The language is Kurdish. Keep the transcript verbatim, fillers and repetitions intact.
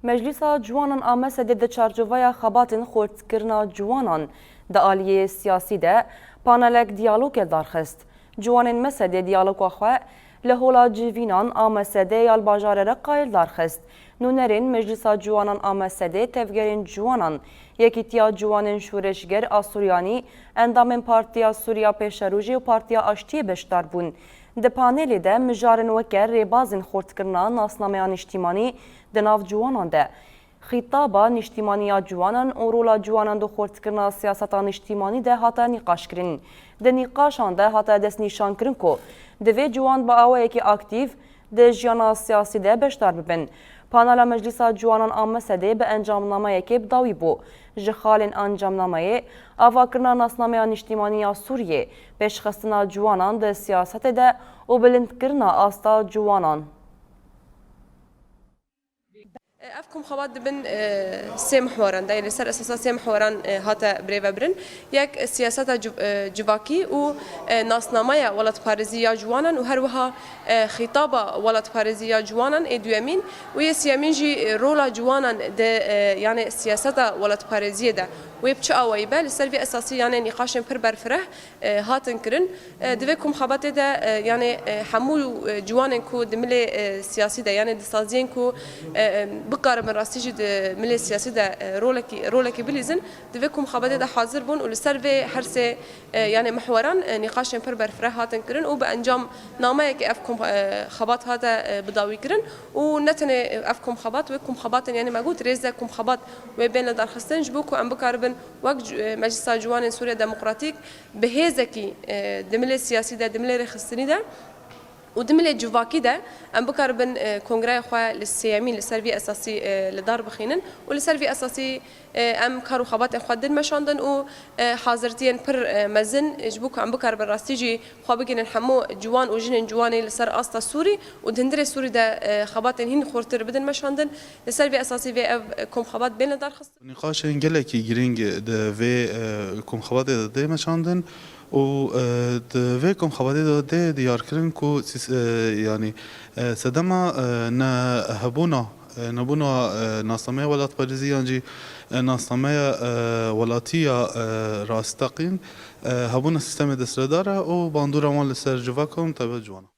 Meclîsa Ciwanan a Mesedê di çarçoveya xebatên xurtkirina ciwanan di aliyê siyasî de panelek diyalogê darxist. Ciwanên Mesedê diyaloga xwe li Hola Civînan a Mesedê ya li bajarê Reqayê li dar xist. Nûnerên Meclîsa Ciwanan a Mesedê, tevgerên ciwanan, Yekîtiya Ciwanên Şoreşger a Suryanî, endamên Partiya Sûriya Pêşerojê û Partiya Aştiyê beşdar bûn. Di panelê de mijarên weke rêbazên xurtkirina nasnameya niştîmanî di nav ciwanan de, xîtaba niştîmanî ya ciwanan û rola ciwanan di xurtkirina siyaseta niştîmanî de hate nîqaşkirin. Di nîqaşan de hate destnîşankirin ku divê ciwan bi awayekî aktîf di jiyana siyasî de beşdar bibin. Panela Meclîsa Ciwanan a Mesedê bi encamnameyekê bi dawî bû. Ji xalên encamnameyê, avakirina nasnameya niştîmanî ya Sûriyê, pêşxistina ciwanan di siyasetê de û bilindkirina asta ciwanan. Ev komxebat dibin, e, sê mihwaran de, li ser esasa sê mihwaran, e, hate birêvebirin. Yek, siyaseta civ-, e, civakî û, e, nasnameya welatparêzî ya ciwanan û her wiha, e, xîtaba welatparêzî ya ciwanan ê duyemîn û yê siyemîn jî, e, rola ciwanan di, e, yanê siyaseta welatparêziyê de wê bi çi awayî be. Li ser vî esasî yanê nîqaşên pir berfireh, e, hatin kirin. E, di vê komxebatê de, e, yanê, e, hemû, e, ciwanên ku di milê, e, siyasî de, yanê di saziyên ku, e, e, bikaribin rastî jî di milê siyasî de, e, rolekî, rolekî bilîzin, di vê komxebatê de hazir bûn û li ser vê her sê, e, yanê mihweran, e, nîqaşên pir berfireh hatin kirin û bi encam nameyekê ev kom-, e, xebat hate, e, bidawî kirin û ne tenê ev komxebat, wê komxebatên, yanê me got rêze komxebat wê bên li darxistin, ji bo ku em bikaribin wek c-, e, Meclisa Ciwanên Sûriya Demokratîk bi hêzekî, e, di milê siyasî de, di milê rêxistinî de û di milê civakî de em bikaribin, e, kongreya xwe li sêyemîn li ser vî esasî, e, li dar bixînin û li ser vî esasî, e, em kar û xebatên xwe din meşandin û, e, hazirtiyên pir, e, mezin ji bo ku em bikaribin rastî jî xwe bigihînin hemû ciwan û jinên ciwanê li ser asta Sûrî û di hundirê Sûrî de, e, xebatên hîn xurtir bidin meşandin. Li ser vî esasî vê ev, e, komxebat bên li dar xistin. Nîqaşên gelekî girîng di vê, e, komxebatê de tê meşandin û, e, di vê komxebatê de tê diyarkirin ku sîs-, e, yanî, e, sedema, e, nehebûna, e, nebûna, e, nasnameya welatparêzî yan jî, e, nasnameya, e, welatî ya, e, rasteqîn, e, hebûna sîstemê desthilatdar e û bandora wan li ser civaka û bi taybet ciwanan.